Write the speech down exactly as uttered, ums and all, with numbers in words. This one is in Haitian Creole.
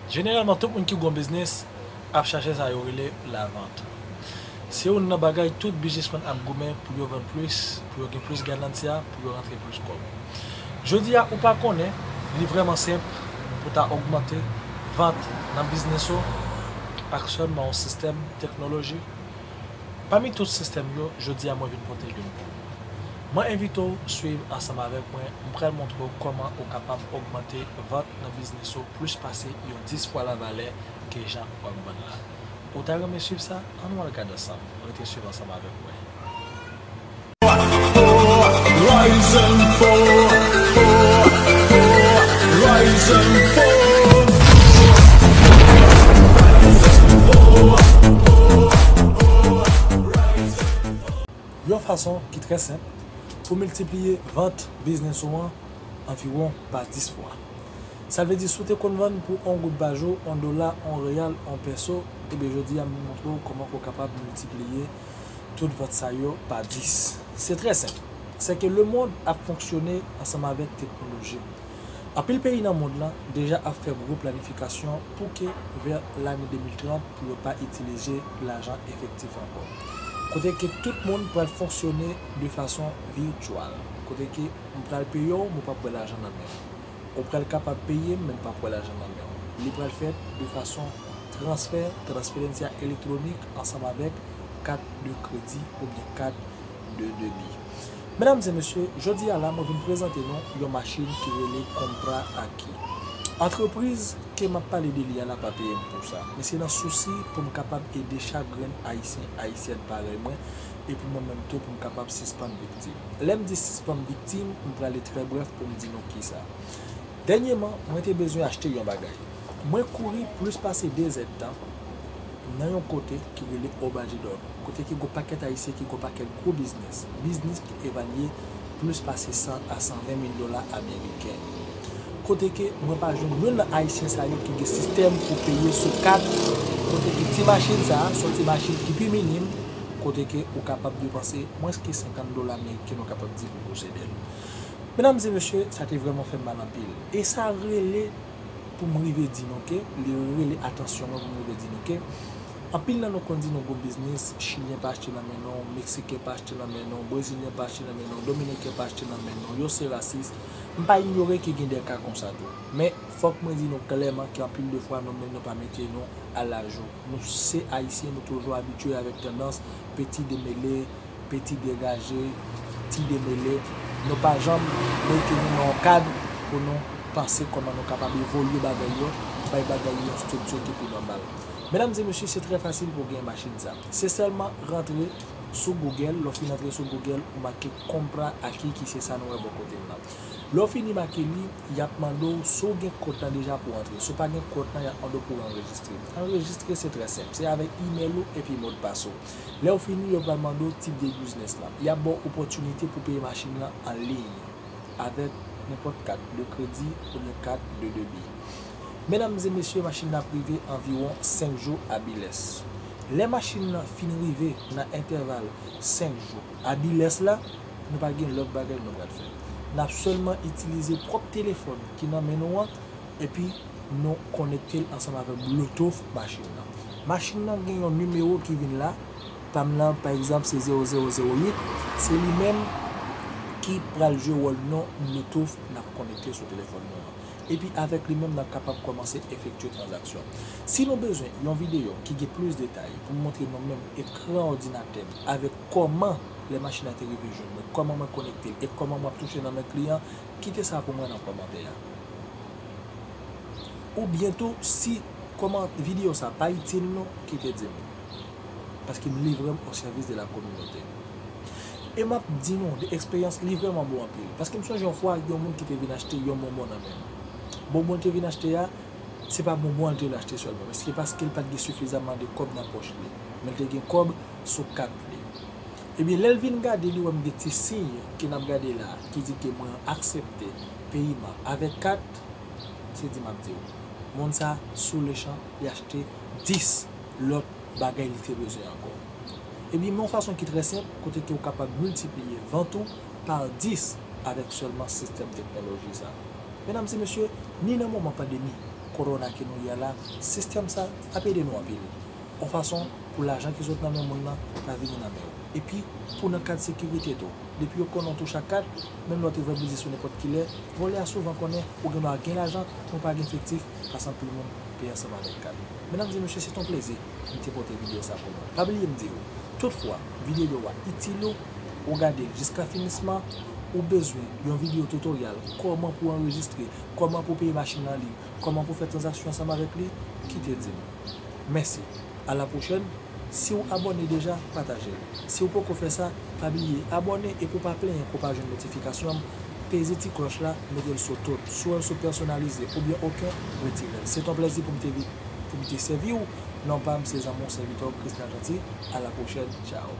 Jeneralman, tout moun ki gon biznis ap chache sa yo rele lavant. Se youn nan bagay tout biznismenn ap goumen pou yo vann plis, pou yo gen plis ganansya, pou yo rantre plis kòb. Jodi a, ou pa konnen, li vrèman senp pou ta ogmante vant nan biznis ou ak sèlman yon sistèm teknoloji. Pami tout sistèm yo, jodi a mwen vin pote youn pou ou. Mwen envite w swiv ansanm avèk mwen, m pral montre w kòman ou kapab ogmante vant nan biznis ou plis pase yon dis fwa lavalè ke jan w ap vann la. Ou ta renmen swiv sa? Ann nou al gade ansanm. Rete swiv ansanm avèk mwen. Rise and fall, fall, fall, rise and fall. Yon fason ki trè senp pou miltipliye vant biznis ou an anviwon pa dis fwa. Sa vle di, si w te konn vann pou yon goud pa jou, yon dola, yon reyal, yon pèso, ebyen, jodi a, m montre w kòman pou w kapab miltipliye tout vant sa yo pa dis. Se trè senp. Se ke lemonn ap fonksyone ansanm avèk teknoloji. Anpil peyi nan mond lan deja ap fè gwo planifikasyon pou ke vè lane de mil trant pou yo pa itilize lajan efektif ankò. Kote ke tout moun pral fonksyone de fason vityèl. Kote ke m pral peye w, men w p ap wè lajan nan men w. Ou pral kapab peye m, men w p ap wè lajan nan men w. Li pral fèt de fason transfè, transferencia elektwonik, ansanm avèk kat de kredi oubyen kat de debi. Medam e mesye, jodi a la, mwen vin prezante nou yon machin ki rele Compra Aquí. Antrepriz ke m ap pale de li a la pa peye m pou sa, men se nan sousi pou m kapab ede chak grenn Ayisyen, Ayisyèn parèy mwen, e pou mwen menm tou pou m kapab sispann viktim. Lè m di sispann viktim, m prale trè brèf pou m di nou kisa. Dènyèman, mwen te bezwen achte yon bagay. Mwen kouri plis pase de zèdtan nan yon kote ki rele Auberge d'Or, kote ki gon pakèt Ayisyen ki gon pakèt gwo biznis, biznis ki evalye plis pase san a san ven mil dola ameriken. Kote ke mwen pa jwenn youn nan Ayisyen sa yo ki gen sistèm pou peye sou kat, kote ke ti machin sa a, se yon ti machin ki pi minim, kote ke ou kapab depanse mwens ke senkant dola ameriken, ou kapab di pou posede l. Medam e mesye, sa te vrèman fè m mal anpil. E sa rele pou m rive di nou ke, li rele atansyon mwen pou m rive di nou ke, anpil nan nou konn di nou gon biznis, Chilyen pa achte nan men nou, Meksiken pa achte nan men nou, Brezilyen pa achte nan men nou, Dominiken pa achte nan men nou, yo se rasis. M pa inyore ke gen de ka konsa tou. Men, fòk mwen di nou klèman ke anpil de fwa nou menm nou pa mete nou alajou. Nou se Ayisyen, nou toujou abitye avèk tandans peti demele, peti degaje, ti demele. Nou pa janm mete nou nan yon kad pou nou panse kòman nou kapab evolye bagay yo, bay bagay yo yon estrikti ki pi nòmal. Medam e mesye, se trè fasil pou w gen machin sa. Se sèlman rantre sou Google, lè w fin rantre sou Google, ou make Compra Aquí, ki se sa nou wè bò kote m nan. Lè w fini make li, y ap mande w si w gen kont lan deja pou w antre. Si w pa gen kont lan, y ap mande w pou w anrejistre. Anrejistre se trè senp. Se avèk imèl ou epi modpas ou. Lè w fini, yo pral mande w tip de biznis lan. Y ap ba w opòtinite pou peye machin lan an liy avèk nenpòt kat de kredi oubyen kat de debi. Medam e mesye, machin nan ap rive anviwon senk jou a Biles. Lè machin nan fin rive nan entèval senk jou a Biles la, nou pa gen lòt bagay nou pral fè. N ap sèlman itilize pwòp telefòn ki nan men nou an, epi nou konekte l ansanm avèk Bluetooth machin nan. Machin nan gen yon nimewo ki vin la, pa m nan, pa egzanp, se zewo zewo zewo uit, se li menm ki pral jwe wòl non Bluetooth n ap konekte sou telefòn nou an. Epi avèk li menm, n ap kapab kòmanse efektye tranzaksyon. Si nou bezwen yon videyo ki gen plis detay pou m montre nou menm ekran òdinatè m avèk kòman lè machin nan te rive jwenn mwen, kòman mwen konekte l e kòman mwen ap touche nan men kliyan, kite sa pou mwen nan kòmantè a. Oubyen tou, si kòman videyo sa pa itil nou, kite di m. Paske m livre m o sèvis de la kominote. E m ap di nou, de eksperyans, li vrèman bon anpil. Paske m sonje yon fwa, gen yon moun ki te vin achte yon bonbon nan men m. Bonbon l te vin achte a, se pa bonbon an l te vin achte sèlman, men se paske l pa t gen sifizaman de kòb nan pòch li. Men l te gen kòb sou kat li. Ebyen, lè l vin gade, li wè m gen ti siy ke n ap gade la, ki di ke mwen aksepte peyiman avèk kat, se di m ap di w. Moun sa, sou lechan, li achte dis lòt bagay li te bezwen ankò. Ebyen, men yon fason ki trè senp, kote ke w kapab miltipliye vant ou pa dis avèk sèlman sistèm teknoloji sa. Medam e mesye, ni nan moman pandemi, kòwona ke nou ye a la, sistèm sa ap ede nou anpil. Yon fason pou lajan ki sot nan men moun nan pa vini nan men w. Epi, pou nan kad sekirite tou. Depi yo konnen w touche ak kad, menm lè w te vre biznis ou nenpòt ki lè, vòlè a souvan konnen ou gen dwa gen lajan, men w pa gen efektif, paske anpil moun peye ansanm avèk kad. Medam e mesye, se t on plezi pou m te pote videyo sa pou nou. Pa bliye m di w, toutfwa videyo a itil ou, ou gade l jiska finisman, ou bezwen yon videyo tutorial, kòman pou anrejistre, kòman pou peye machin nan liy, kòman pou fè tranzaksyon ansanm avèk li, kite di m. Mèsi. A la pwochèn. Si w abòne deja, pataje l. Si w poko fè sa, pa bliye abòne epi w pa plenyen ke w pa jwenn notifikasyon m, peze ti klòch la, mete l sou tout. Si w wè l sou pèsonalize oubyen okenn, retire l. Se t on plezi pou m te vi-, pou m te sèvi w. Non pa m se zanmi w, sèvitè w, Christian Jeanty. A la pwochèn. Tchao.